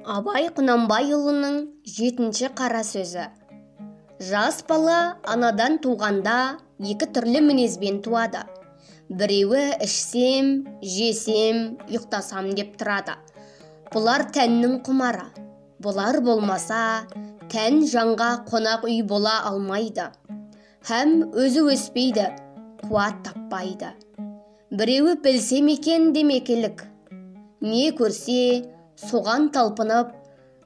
Абай Құнанбайұлының 7-ші қара сөзі. Жас бала анадан туғанда екі түрлі мінезбен туады. Біреуі ішсем, жесем, ұйықтасам деп тұрады. Бұлар тәннің құмары. Бұлар болмаса, тән жанға қонақ үй бола алмайды. Һәм өзі өспейді, қуат таппайды. Біреуі білсем екен демекелік. Не көрсе, соған талпынып,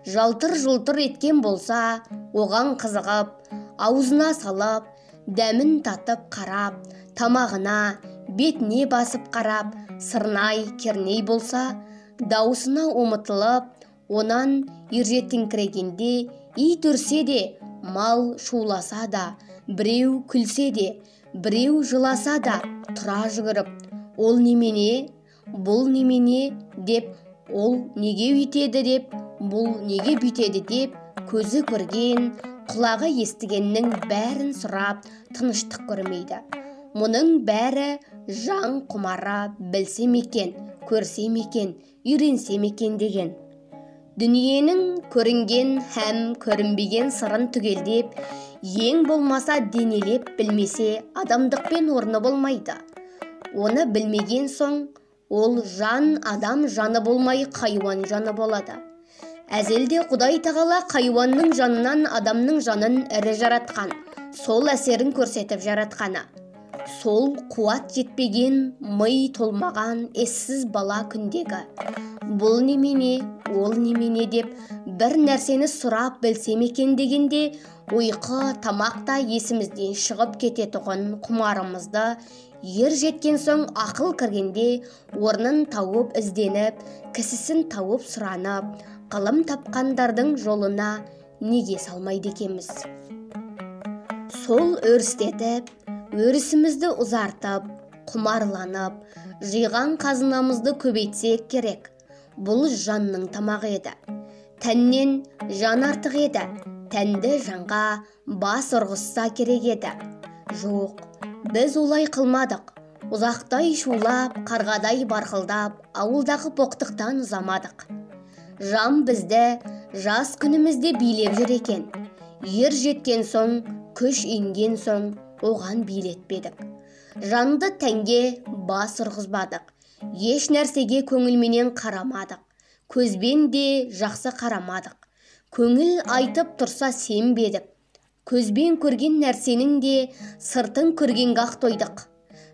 жалтыр-жұлтыр еткен болса, оған қызығып, аузына салып, дәмін татып қарап, тамағына, бетіне басып қарап, сырнай, керней болса, дауысына ұмытылып, онан ержетіңкірегенде, ит үрсе де, мал шуласа да, біреу күлсе де, біреу жыласа да, тұра жүгіріп, ол немене, бұл немене деп, ол неге үйтеді деп, бұл неге бүйтеді деп, көзі көрген, құлағы естігеннің бәрін сұрап, тыныштық көрмейді. Мұның бәрі жан құмара білсем екен, көрсем екен, үйренсем екен деген. Дүниенің көрінген һәм көрінбеген сырын түгелдеп, ең болмаса денелеп білмесе адамдықпен орны болмайды. Оны білмеген соң, ол жан адам жаны болмай хайуан жаны болады. Әзелде Құдай тағала хайуанның жанынан адамның жанын ірі жаратқан, сол әсерін көрсетіп жаратқаны. Сол қуат жетпеген, ми толмаған ессіз бала күндегі. Бұл немене, ол немене деп бір нәрсені сұрап білсем екен дегенде, ұйқы, тамақ та есімізден шығып кететұғын құмарымызды ер жеткен соң ақыл кіргенде орнын тауып ізденіп, кісісін тауып сұранып, ғылым тапқандардың жолына неге салмайды екенбіз? Сол өрістетіп, өрісімізді ұзартып, құмарланып, жиған қазынамызды көбейтсек керек. Бұл жанның тамағы еді. Тәннен жан артық еді. Тәнді жанға бас ұрғызса керек еді. Жоқ, біз олай қылмадық. Ұзақтай шулап, қарғадай барқылдап, ауылдағы боқтықтан ұзамадық. Жан бізді жас күнімізде билеп жүр екен. Ер жеткен соң, күш енген соң оған билетпедік. Жанды тәнге бас ұрғызбадық. Еш нәрсеге көңілменен қарамадық. Көзбен де жақсы қарамадық. Көңіл айтып тұрса сенбедік. Көзбен көрген нәрсенің де сыртын көргенге ақ тойдық.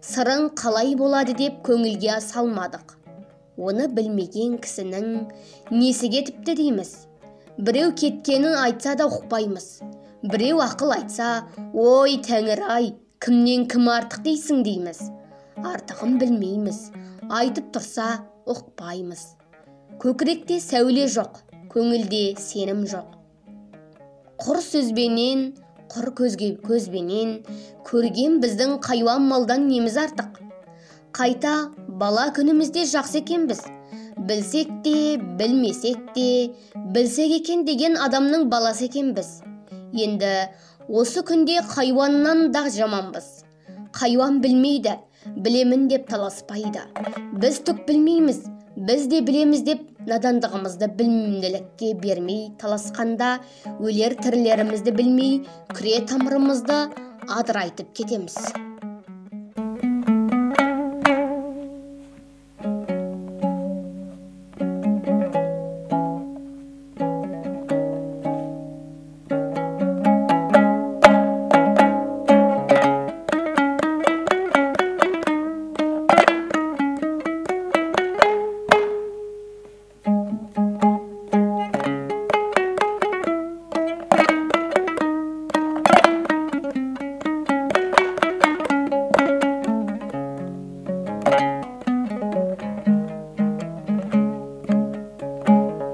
Сырың қалай болады деп көңілге салмадық. Оны білмеген кісінің несі кетіпті дейміз. Біреу кеткенін айтса да ұқпаймыз. Біреу ақыл айтса, ой тәңір-ай, кімнен кім артық дейсің дейміз. Артығын білмейміз, айтып тұрса ұқпаймыз. Көкіректе сәуле жоқ, көңілде сенім жоқ. Құр сөзбенен, құр көзбенен көрген біздің хайуан малдан неміз артық. Қайта бала күнімізде жақсы екенбіз. Білсек те, білмесек те, білсек екен деген адамның баласы екенбіз. Енді осы күнде хайуаннан да жаманбыз. Хайуан білмейді, білемін деп таласпайды. Біз түк білмейміз, біз де білеміз деп надандығымызды білімділікке бермей таласқанда, өлер тірілерімізді білмей, күре тамырымызды адырайтып кетеміз.